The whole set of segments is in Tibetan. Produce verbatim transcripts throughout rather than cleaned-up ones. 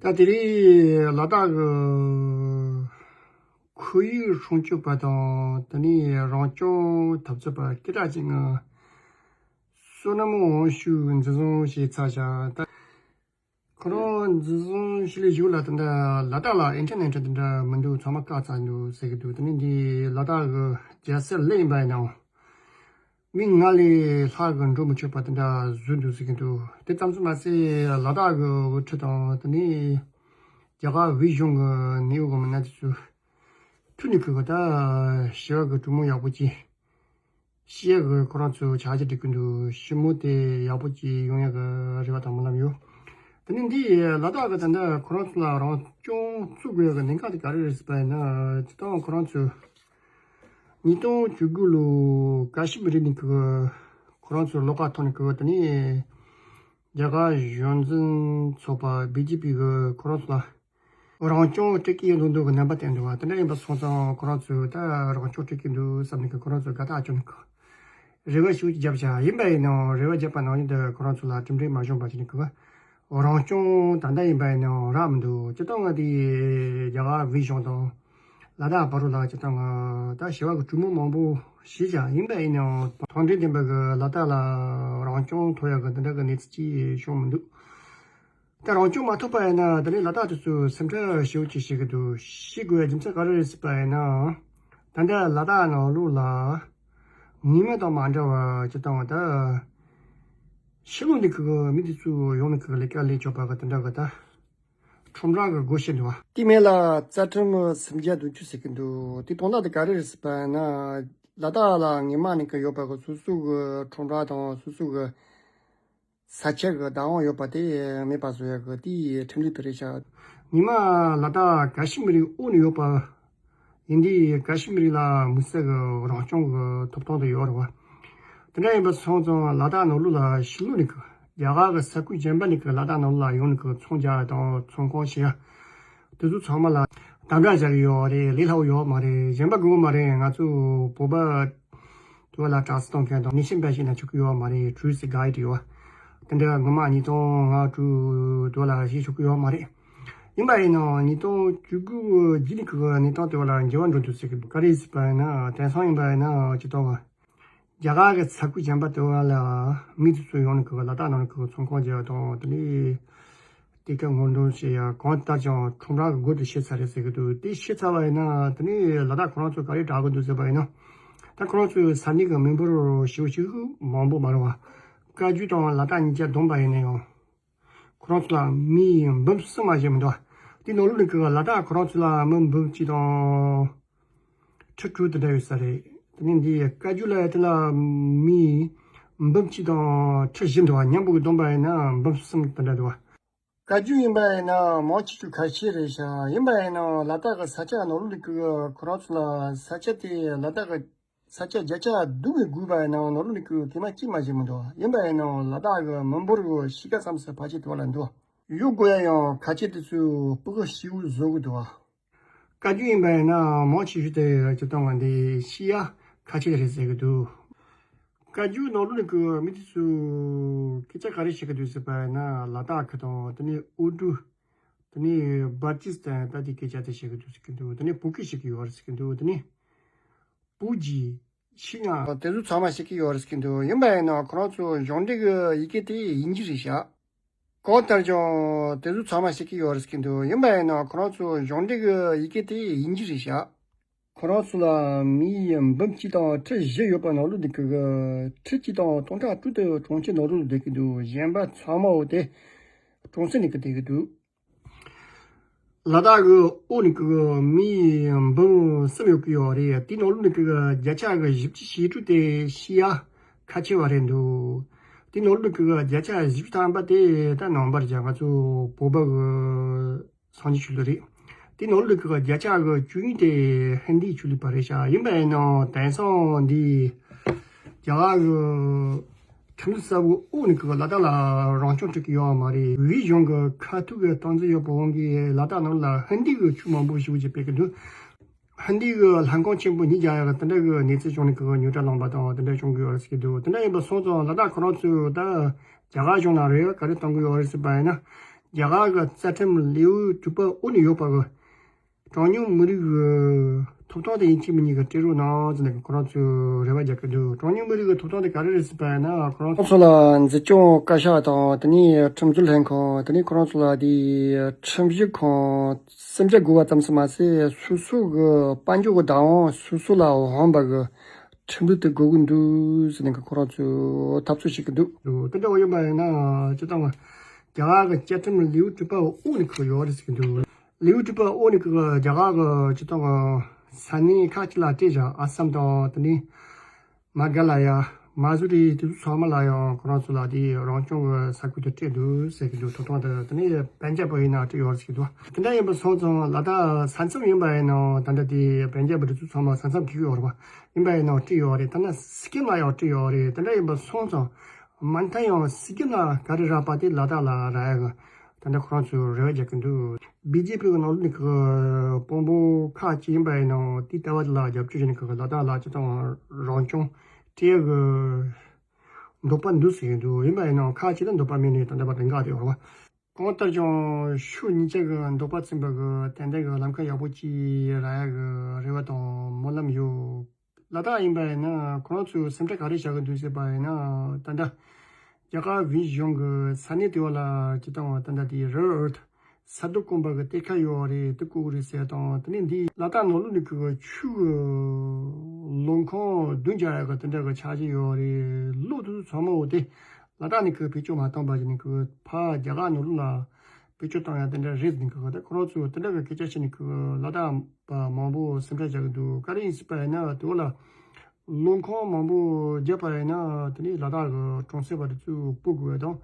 ད་དེ་རིང་ལ་དྭགས་ཀྱི་ཁོར་ཡུག་སྲུང་སྐྱོབ་པ་དང་དེ་ནས་རང་སྐྱོང་འཐབ་རྩོད་པ་སྐད་གྲགས་ཅན་གྱི་བསོད་ནམས་དབང་ཕྱུག་འཛིན་བཟུང་བྱས་ཚར་བཞག་ད་ཁོ་རང་འཛིན་བཟུང་བྱས་ལས་གཞུག་ལ་དེ་འདྲ་ལ་དྭགས་ལ་ཨིན་ཊར་ནེཊ་དེ་འདྲ་མི་འདུག་ཚང་མ་བཀག་ཚར་འདུག་ཟེར་གྱི་འདུག་དེ་ནས་འདི་ལ་དྭགས་ཀྱི་རྒྱལ་སའི་གླིང་ཡིན་པ་ཡིན་ནའང་། མི་ལྔ་ལས་ལྷག་གི་འགྲོ་མི་ཆོག་པ་དེ་འདྲ་བཟོས་འདུག་ཟེར་གྱི་འདུག་དེ་ཙམ་ཙམ་མ་ཟད་ལ་དྭགས་ཀྱི་དབུ་ཁྲིད་དང་དེ་ནས་རྒྱ་གར་བོད་གཞུང་གི་གནས་བབ་གི་མི་སྣ་དེ་ཚོ་ཐུག་ནས་ཁོ་གི་ད་ཞི་བ་གི་གྲོས་མོལ་ཡག་པོ་ཅིག་བཤད་གི་ཁོ་རང་ཚོ་ཆ་རྒྱུས་སྒྲིག་གི་འདུག་ཞི་མོལ་དེ་ཡག་པོ་ཅིག་ཡོང་ཡག་གི་རེ་བ་དང་སྨོན་ལམ་ཡོད། དེ་ནས་འདི་ལ་དྭགས་ཀྱི་ད་ལྟ་ཁོ་རང་ཚོ་ལ་རང་སྐྱོང་བཙུགས་དགོས་ཡག་གི་གནད་འགག་དེ་ག་རེ་རེད་ཟེར་བ་ཡིན་ན་སྤྱིར་བཏང་ཁོ་རང་ཚོ། ཉིས་སྟོང་བཅུ་དགུ་ལོ་ཀ་ཤི་མིར་ནས་ཁོ་ཁོ་རང་ཚོའི་བློ་ཁ་ཐོག་ནས་ཁོ་དེ་ནས་རྒྱ་གར་གཞུང་འཛིན་ཚོགས་པ་བི་ཇེ་པི་གི་ཁོ་རང་ཚོ་ལ་རང་སྐྱོང་སྤྲད་ཀྱི་ཡོད་འདུག་གི་རྣམ་པ་བསྟན་འདུག་བ། དེ་འདྲ་ཡིན་པ་སོང་ཙང་ཁོ་རང་ཚོས་ད་རང་སྐྱོང་སྤྲད་ཀྱི་འདུག་བསམ་ནས་ཁོ་རང་ཚོས་དགའ་ཐག་ཆོད་ནས་ཁོ་རེ་བ་ཞིག་བརྒྱབ་བྱ་ཡིན་པ་ཡིན་ནའང་རེ་བ་བརྒྱབ་པ་ནང་བཞིན་དུ་ཁོ་རང་ཚོ་ལ་གྲུབ་འབྲས་མ་བྱུང་བ་བྱས་ནས་ཁོ། རང་སྐྱོང་ད་ལྟ་ཡིན་པ་ཡིན་ནའང་རག་མི་འདུག་སྤྱིར་བཏང་ང་དེ་རྒྱ་གར་བོད་གཞུང་དང་ལ་དྭགས་བར་དུ་ལ་སྤྱིར་བཏང་ང་ད་ཞི་བ་གི་གྲོས་མོལ་མང་པོ་བྱས་ཀྱང་ཡིན་པ་ཡིན་ནའང་མཐུན་སྒྲིལ་ལྡན་པ་གི་ལ་དྭགས་ལ་རང་སྐྱོང་ཐོབ་ཡག་གི་འདི་འདྲ་གི་གནས་ཚུལ་ཅིག་བྱུང་མི་འདུག་ད་རང་སྐྱོང་མ་ཐོབ་པ་ཡིན་ན་དེ་ནས་ལ་དྭགས་དེ་ཚོས་སེམས་ཁྲལ་ཞེ་པོ་ཅིག་བྱེད་ཀྱི་འདུག་བྱེད་དགོས་པའི་རྒྱུ་མཚན་ག་རེ་རེད་ཟེར་བ་ཡིན་ན། ད་ལྟ་ལ་དྭགས་ནང་ལོགས་ལ་སྔོན་མ་དང་མ་འདྲ་བ་སྤྱིར་བཏང་ད། ཕྱི་ལོགས་ནས་ཁུ་གི་མི་དེ་ཚོ་ཡོང་ནས་ཁུ་གི་ལས་ཀ་ལས་ཆོག་པ་གི་དེ་འདྲ་གི་ད། ཁྲོམ་ར་གི་སྒོ་ཕྱེ་འདུག་བ། དེ་མིན་ལ་རྩ་ཁྲིམས་སུམ་བརྒྱ་བདུན་ཅུ་ཟེར་གི་འདུག་དེ་དོན་དག་དེ་ག་རེ་རེད་ཟེར་བ་ན། ལ་དྭགས་ལ་སྔོན་མ་ནས་ཁུ་ཡོད་པ་གི་སོ་སོ་གི་ཁྲོམ་ར་དང་སོ་སོ་གི་ས་ཆ་གི་བདག་དབང་ཡོད་པ་དེ་མེད་པ་བཟོ་ཡ་གི་དེའི་ཁྲིམས་ལུགས་དེ་རེད་ཤག་སྔོན་མ་ལ་དྭགས་ཀ་ཤི་མིར་འོག་ནས་ཡོད་པ། ཡིན་དུས་ཀ་ཤི་མིར་ལ་དམིགས་བསལ་གྱི་རང་སྐྱོང་གི་ཐོབ་ཐང་དེ་ཡོད་རེད་བ། དེ་འདྲ་ཡིན་པ་སོང་ཙང་ལ་དྭགས་ནང་ལོགས་ལ་ཕྱི་ལོགས་ནས་ཀྱི་རྒྱ་གར་གྱི་ས་ཁུལ་གཞན་པ་ནས་ཀྱི་ལ་དྭགས་ནང་ལོགས་ལ་ཡོང་ནས་ཀྱི་ཚོང་རྒྱག་དང་ཚོང་ཁང་ཕྱེ་ཡ། དེ་ཚོ་ཚང་མ་ལ་དམ་དྲག་བྱ་གི་ཡོད་རེད། ལས་སླ་པོ་ཡོད་མ་རེད། གཞན་པ་དགོས་མ་རེད། ང་ཚོ་བོད་པ་དུ་བ་ལ་དྲག་ཟིང་གཏོང་མཁན་དང་ནི་ཤིན་པ་ཞིག་ན་ཆོག་གི་ཡོད་མ་རེད། ཊུ་རི་སི་ཊི་གྷའི་ཌི་ཡོད་བ། དེ་འདྲ་ངོ་མ་ཉིས་སྟོང་ལྔ་དྲུག་དུ་བ་ལ་ཞིག་ཆོག་གི་ཡོད་མ་རེད། ཡིན་པ་ཡིན་ནའང་ཉིས་སྟོང་བཅུ་དགུ་རྗེས་ནས་ཁུ་གི་གནས་སྟངས་དེ་བ་ལ་འགྱུར་བ་འགྲོ་འདུག་ཟེར་གི་འདུག་ག་རེ་ཟེར་བ་ཡིན་ན་དེང་སང་ཡིན་པ་ཡིན་ན་ཅི་ལྟ་བ། རྒྱ་གར་གྱི་ས་ཁུལ་གཞན་པ་དེ་བ་ལ་མི་དེ་ཚོ་ཡོང་ནས་ཁུ་གི་ལ་དྭགས་ནང་ནས་ཁུ་གི་ཚོང་ཁང་རྒྱག་དང་དེ་ནས་སྡེ་ཁག་སྔོག་འདོན་བྱེད་ཡ་གང་ལྟར་ཀྱང་ཁྲོམ་ར་གི་སྒོ་དེ་ཕྱེ་ཚར་རེད་ཟེར་གི་འདུག་དེ་ཕྱེ་ཚར་བ་ཡིན་ན་དེ་ནས་ལ་དྭགས་ཁོ་རང་ཚོ་ག་རེ་དྲག་གི་འདུག་ཟེར་བ་ཡིན་ན། ད་ཁོ་རང་ཚོའི་ས་གནས་ཀྱི་མི་འབོར་ཞེ་པོ་ཅིག་མང་པོ་མ་རེད་བ། བཀའ་བརྒྱུད་དང་ལ་དྭགས་གཉིས་ཆ་བསྡོམས་པ་ཡིན་ན་ཡང་། ཁོ་རང་ཚོ་ལ་མི་འབུམ་གསུམ་མ་ཞིག་མི་འདུག་དེའི་ནང་ལོགས་ནས་ཀྱི་ལ་དྭགས་ཁོ་རང་ཚོ་ལ་མི་འབུམ་གཅིག་དང་ཁྲི་དྲུག་དེ་འདྲ་ཡོད་ས་རེད། དེ་ནས་འདི་བཀའ་བརྒྱུད་ལ་དེ་ལ་མི་འབུམ་གཅིག་དང་ཁྲི་བཞི་འདུག་བ། མཉམ་པོ་གི་བསྡོམས་པ་ཡིན་ན་འབུམ་གསུམ་དེ་འདྲ་འདུག་བ། བཀའ་བརྒྱུད་ཡིན་པ་ཡིན་ན་མང་ཆེ་ཤོས་ཁ་ཆེ་རེད་ཤག་ཡིན་པ་ཡིན་ན་ལ་དྭགས་ཀྱི་ས་ཆ་ནང་ལོགས་ནས་ཀྱི་ཁོ་རང་ཚོ་ལ་ས་ཆ་དེ་ལ་དྭགས་ཀྱི་ས་ཆ་བརྒྱ་ཆ་བདུན་གྱི་དགོས་པ་ཡིན་ན་ནོར་ལུག་ནི་ཁུ་གེ་མ་གཅིག་མ་ཞིག་མི་འདུག་ཡིན་པ་ཡིན་ན་ལ་དྭགས་ཀྱི་མི་འབོར་གྱི་ཕྱེད་ཀ་ཙམ་ཟེར་ཕལ་ཆེར་དེ་བ་ལ་འདུག་ཡོད་དགོས་ཡ་ཡང་ཁ་ཆེ་དེ་ཚོས་སྤུ་གུ་ཤི་བོ་བཟོ་གི་འདུག་བཀའ་བརྒྱུད་ཡིན་པ་ཡིན་ན་མང་ཆེ་ཤོས་དེ་སྤྱིར་བཏང་བ་འདི་ཤི་ཡ་ཁ་ཆེ་རེད་ཟེར་གི་འདུག་བཀའ་བརྒྱུད་ནང་ལོགས་ནས་ཀྱི་མི་དེ་ཚོས་སྐད་ཆ་ག་རེ་བཤད་གི་འདུག་ཟེར་བ་ཡིན་ན་ལ་དྭགས་ཁུལ་དང་དེ་ནས་ཨུ་ཌུ། དེ་ནས་བར་ཅིས་ཏན་ད་དེ་སྐད་ཆ་དེ་བཤད་གི་འདུག་ཟེར་གི་འདུག་དེ་ནས་བོད་སྐད་བཤད་གི་ཡོད་རེད་ཟེར་གི་འདུག་དེ་ནས་བོད་ཇི་ཤི་ང་དེ་ཚོ་ཚང་མ་བཤད་གི་ཡོད་རེད་ཟེར་གི་འདུག་ཡིན་པ་ཡིན་ན་ཁོ་རང་ཚོ་གཞུང་འབྲེལ་གི་ཡི་གེ་དེ་དབྱིན་ཇི་རེད་ཤག་གང་ལྟར་ཀྱང་དེ་ཚོ་ཚང་མ་བཤད་གི་ཡོད་རེད་ཟེར་གི་འདུག་ཡིན་པ་ཡིན་ན་ཁོ་རང་ཚོ་གཞུང་འབྲེལ་གི་ཡི་གེ་དེ་དབྱིན་ཇི་རེད་ཤག་ཁོ་རང་ཚོ་ལ་མི་འབུམ་གཅིག་དང་ཁྲི་བཞི་ཡོད་པ་ནང་ལོགས་འདི་གི་ཁྲི་གཅིག་དང་སྟོང་ཕྲག་དྲུག་དེ་གྲོང་ཁྱེར་ནང་ལོགས་བསྡད་ཀྱི་འདུག་གཞན་པ་ཚང་མ་འོ་དེ་གྲོང་གསེབ་ནས་ཀྱི་བསྡད་ཀྱི་འདུག་ལ་དྭགས་ཀྱི་འོག་ནས་ཀྱི་མི་འབུམ་གསུམ་ཡོད་ཀྱི་ཡོད་རེད། དེ་ནང་ལོགས་ནས་ཀྱི་བརྒྱ་ཆ་གི་བཞི་བཅུ་ཞེ་དྲུག་དེ་ཤི་ཡ་ཁ་ཆེ་བ་རེད་འདུག་དེ་ནང་ལོགས་ཀྱི་བརྒྱ་ཆ་བཞི་བཅུ་ཐམ་པ་དེ་ད་ནང་པར་བྱ་ང་ཚོ་བོད་པ་གི་སངས་རྒྱས་ཆོས་ལུགས་རེད། དེ་ནང་ལོགས་ཀྱི་བརྒྱ་ཆ་གི་བཅུ་གཉིས་དེ་ཧིན་དིའི་ཆོས་ལུགས་པ་རེད་ཤག་ཡིན་པ་ཡིན་ནའང་དེང་སང་འདི་རྒྱ་གར་གི་ཁྲིམས་ལུགས་གསར་པའི་འོག་ནས་ཀྱི་ལ་དྭགས་ལ་རང་སྐྱོང་སྤྲད་ཀྱི་ཡོད་མ་རེད། བོད་གཞུང་གི་ཁ་ཐུག་གི་སྟངས་འཛིན་ཡོད་པའི་དབང་གིས་ལ་དྭགས་ནང་ལ་ཧིན་དི་གི་ཆོས་མང་པོ་ཞིག་ཅིག་སྤེལ་གི་འདུག་ཧིན་དི་གི་ལྷན་ཁང་ཆེན་པོ་ཉིས་བརྒྱ་ཡག་གི་དེ་འདྲ་གི་གནས་ཚུལ་བྱུང་ནས་ཀྱི་ཉོ་གྲྭ་ལངས་པ་དང་དེ་འདྲ་བྱུང་གི་ཡོད་རེད་ཟེར་གི་འདུག་དེ་འདྲ་ཡིན་པ་སོང་ཙང་ལ་དྭགས་ཁོ་རང་ཚོས་ད་རྒྱ་གར་གཞུང་ལ་རེ་བ་ག་རེ་གཏོང་གི་ཡོད་རེད་ཟེར་བ་ཡིན་ན། རྒྱ་གར་གྱི་རྩ་ཁྲིམས་ལེའུ་དྲུག་པའི་འོག་ནས་ཡོད་པ་གི་གྲངས་ཉུང་མི་རིགས་ཀྱི་ཐོབ་ཐང་དེ་ཡིན་གཅིག་མིན་གཉིས་ཀྱི་སྤྲད་རོགས་གནང་ཟེར་ནས་ཁོ་རང་ཚོས་རེ་བ་རྒྱག་གི་འདུག་གྲངས་ཉུང་མི་རིགས་ཀྱི་ཐོབ་ཐང་དེ་ག་རེ་རེད་ཟེར་བ་ཡིན་ན། ཁོ་རང་ཚོ་ལ་འཛིན་སྐྱོང་བཀའ་ཤག་དང་དེ་ནས་ཁྲིམས་རྩོད་ལྷན་ཁང་དེ་ནས་ཁོ་རང་ཚོ་ལ་དེ་ཁྲིམས་ཞིབ་ཁང་སེམས་ཆ་དགོས་པ་ཙམ་ཞིག་མ་ཟད་སོ་སོ་གི་དཔལ་འབྱོར་གྱི་བདག་དབང་སོ་སོ་ལ་དབང་བ་གི་ཁྲིམས་ལུགས་དེ་དགོས་ཀྱི་འདུག་ཟེར་ནས་ཁོ་རང་ཚོས་འཐབ་རྩོད་བྱེད་ཀྱི་འདུག་དེ་འདྲ་བོ་ཡིན་པ་ཡིན་ན་སྤྱིར་བཏང་རྒྱ་གར་གྱི་བཅའ་ཁྲིམས་ལེའུ་དྲུག་པའི་འོག་ནས་ཁག་ཡོད་རེད་ཟེར་གྱི་འདུག་ལེའུ་དྲུག་པའི་འོག་ནས་ཁག་རྒྱ་གར་གྱི་སྤྱིར་བཏང་ས་གནས་ཁག་ཅིག་ལ་སྤྲད་བཞག་ཨ་སམ་དང་དེ་ནས་མ་ག་ལ་ཡ། མ་སུ་རི་དེ་ཚོ་ཚང་མ་ལ་ཡང་ཁོ་རང་ཚོ་ལ་དེ་རང་སྐྱོང་གི་ས་ཁུལ་དུ་སྤྲད་འདུག་ཟེར་གྱི་འདུག་ཐོབ་ཐང་དེ་དེ་ནས་པན་ཇབ་ཡིན་ན་སྤྲད་ཡོད་ཟེར་གྱི་འདུག་དེ་འདྲ་ཡིན་པ་སོང་ཙང་ལ་དྭགས་ས་མཚམས་ཡིན་པ་ཡིན་ནའང་ད་ལྟ་དེ་པན་ཇབ་དེ་ཚོ་ཚང་མ་ས་མཚམས་འཁེལ་གྱི་ཡོད་རེད་པ། ཡིན་པ་ཡིན་ནའང་སྤྲད་ཡོད་རེད། ད་ནི་སི་ཀིམ་ལ་ཡང་སྤྲད་ཡོད་རེད། དེ་འདྲ་ཡིན་པ་སོང་ཙང་མ་མཐའ་ཡང་སི་ཀིམ་ལ་ག་རེ་རག་པ་དེ་ལ་དྭགས་ལ་རག་ཡ་གི་ད་ལྟ་ཁོ་རང་ཚོས་རེ་བ་རྒྱག་གི་འདུག་བི་ཇེ་པི་གི་ནང་ལོགས་ནས་ཁག་དཔོན་པོ་ཁག་ཅིག་ཡིན་པ་ཡིན་ནའང་དེའི་ལྟ་བ་དེ་ལ་རྒྱབ་སྐྱོར་བྱས་ནས་ཁག་ལ་དྭགས་ལ་སྤྱིར་བཏང་རང་སྐྱོང་སྤྲད་ཡ་གི་འདོད་པ་འདུག་ཟེར་གྱི་འདུག་ཡིན་པ་ཡིན་ནའང་ཁག་ཅིག་ལ་འདོད་པ་མེད་ནས་ད་ལྟ་བར་དུ་འགག་བསྡད་ཡོད་རེད་པ། གང་ལྟར་ཀྱང་ཕྱོགས་གཉིས་ཆ་གི་འདོད་པ་ཚིམ་པ་གི་ཏན་ཏན་གི་ལམ་ཁ་ཡག་པོ་ཅིག་རག་ཡ་གི་རེ་བ་དང་སྨོན་ལམ་ཡོད། ལ་དྭགས་ཡིན་པ་ཡིན་ན་ཁོ་རང་ཚོས་སེམས་ཁྲལ་ག་རེ་བྱ་གི་འདུག་ཟེར་བ་ཡིན་ན། ད་ལྟ་རྒྱ་གར་བོད་གཞུང་གི་ས་གནས་དེ་བ་ལ་སྤྱིར་བཏང་ད་ལྟ་དེ་རེར་ཨར་ཐི་ས་རྡོ་སྐམ་པ་གི་གཏེར་ཁ་ཡོད་རེད། དེ་བརྐོ་གི་རེད་ཟེར་དང་དེ་ནས་འདི་ལ་དྭགས་ནང་ལོགས་ནས་གི་ཆུ་གི་ལོ་འཁོར་བདུན་རྒྱག་ཡ་གི་དེ་འདྲ་གི་འཆར་གཞི་ཡོད་རེད། གློག་དེ་ཚོ་ཚང་མ་འོ་དེ་ལ་དྭགས་ནས་གི་བེད་སྤྱོད་མ་བཏང་པ་བྱས་ནས་གི་ཕར་རྒྱ་གར་ནང་ལོགས་ལ་བེད་སྤྱོད་བཏང་ཡ་དེ་འདྲ་རེད་ཟེར་ནས་གི་ད་ཁོ་རང་ཚོས་དེ་འདྲ་གི་སྐད་ཆ་བཤད་ནས་གི་ལ་དྭགས་པ་མང་པོ་སེམས་ཁྲལ་བྱ་གི་འདུག་ག་རེ་ཡིན་ཟེར་བ་ཡིན་ན་དེ་བ་ལ་ལོ་འཁོར་མང་པོ་བརྒྱབ་པ་ཡིན་ན་དེ་ནས་ལ་དྭགས་གི་གྲོང་གསེབ་པ་དེ་ཚོས་སྤོ་དགོས་པ་དང་།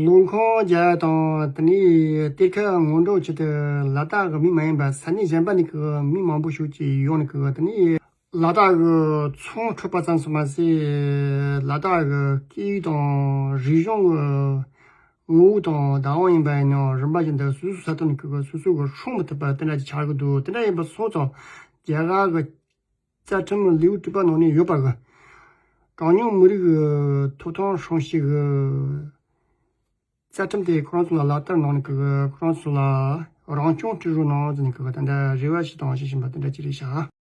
ལོ་འཁོར་རྒྱག་དང་དེ་ནས་གཏེར་ཁ་སྔོག་འདོན་ཆེད་དུ་ལ་དྭགས་ཀྱི་མི་མ་ཡིན་པ་ས་གནས་གཞན་པ་ནས་ཀྱི་མི་མང་པོ་ཞིག་ཅིག་ཡོང་ནས་ཀྱི་དེ་ནས་ལ་དྭགས་ཀྱི་ཚོང་འཕྲོད་པ་ཙམ་ཞིག་མ་ཟད་ལ་དྭགས་ཀྱི་སྐད་ཡིག་དང་རིག་གཞུང་གི་ངོ་བོ་དང་བདག་དབང་ཡིན་པ་ཡིན་ནའང་རིམ་པ་བཞིན་དུ་སོ་སོའི་ས་ཐོག་ནས་ཀྱི་སོ་སོ་གི་སྲུང་མི་ཐུབ་པ་དེ་འདྲ་ཅིག་ཆགས་ཀྱི་འདུག་དེ་འདྲ་ཡིན་པ་སོང་ཙང་རྒྱ་གར་གྱི་རྩ་ཁྲིམས་ལེའུ་དྲུག་པ་ནང་ནས་ཡོད་པ་གི་གྲངས་ཉུང་མི་རིགས་ཀྱི་ཐོབ་ཐང་སྲུང་བྱེད་ཀྱི་རྩ་ཁྲིམས་དེ་ཁོ་རང་ཚོ་ལ་ལག་བསྟར་གནང་ནས་ཀྱི་ཁོ་རང་ཚོ་ལ་རང་སྐྱོང་སྤྲད་རོགས་གནང་ཟེར་ནས་ཀྱི་ད་ལྟ་རེ་བ་ཞིག་དང་བྱེད་བཞིན་པ་དེ་འདྲ་ཅིག་རེད་ཤག